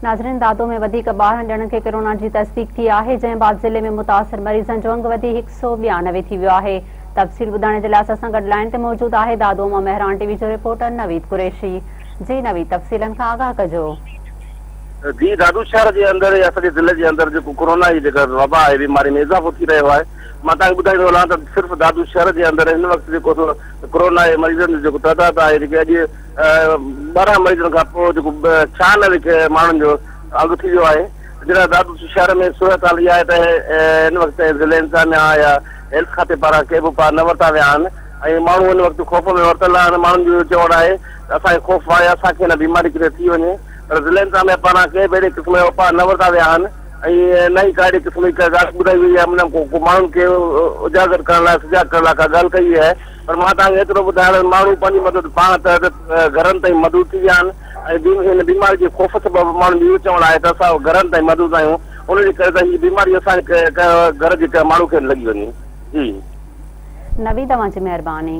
ناظرين دادو ۾ وڌيڪ 12 ڄڻن کي ڪرونا جي تصديق ٿي آهي جنهن بعد ضلعي ۾ متاثر مريضن جو انگ وڌي 192 ٿي ويو آهي تفصيل ٻڌائڻ جي لاء اسان سان گڏ لائين تي موجود آهي دادو مان مهراڻ ٽي وي جو رپورٽر نويد قريشي جي نويد تفصيلن کان آگاهه ڪجو. جي دادو شهر جي اندر يا سڄي ضلعي جي اندر جيڪو ڪرونا جي جيڪا وبا آهي بيماري ۾ اضافو ٿي رهيو آهي مان توهان کي ٻڌائيندو هلان ته صرف دادو شهر جي اندر هن وقت جيڪو سو ڪرونا جي مريضن جو جيڪو تعداد آهي جيڪي اڄ 12 مريضن کان پوء جيڪو 96 کي ماڻهن جو انگ ٿي ويو آهي جڏهن دادو شهر ۾ صورتحال اها آهي ته هن وقت تائين ضلعي انتظاميا يا هيلٿ کاتي پاران ڪي به اپاء نه ورتا ويا آهن ۽ ماڻهو هن وقت خوف ۾ ورتل آهن ماڻهن جو اهو چوڻ آهي ته اسان کي خوف آهي اسان کي هن بيماري ڪٿي ٿي وڃي پر ضلعي انتظاميا پاران ڪي به اهڙي قسم جا اپاء نه ورتا ويا آهن ۽ نه ئي ڪا اهڙي قسم جي ڪا ڳالهه ٻڌائي وئي آهي نه ڪو ماڻهن کي اجاگر ڪرڻ لاء سجاڳ ڪرڻ لاء ڪا ڳالهه ڪئي وئي آهي پر مان توهان کي ايترو ٻڌايان ته ماڻهو پنهنجي مدد پاڻ تحت گهرن تائين محدود ٿي ويا آهن ۽ هن بيماري جي خوف سبب ماڻهن جو اهو چوڻ آهي ته اسان گهرن تائين محدود آهيون ان جي ڪري ته هي بيماري اسان جي ڪنهن گهر جي ڪنهن ماڻهو کي نه لڳي وڃي. جي. نويد اوهان جي مهرباني.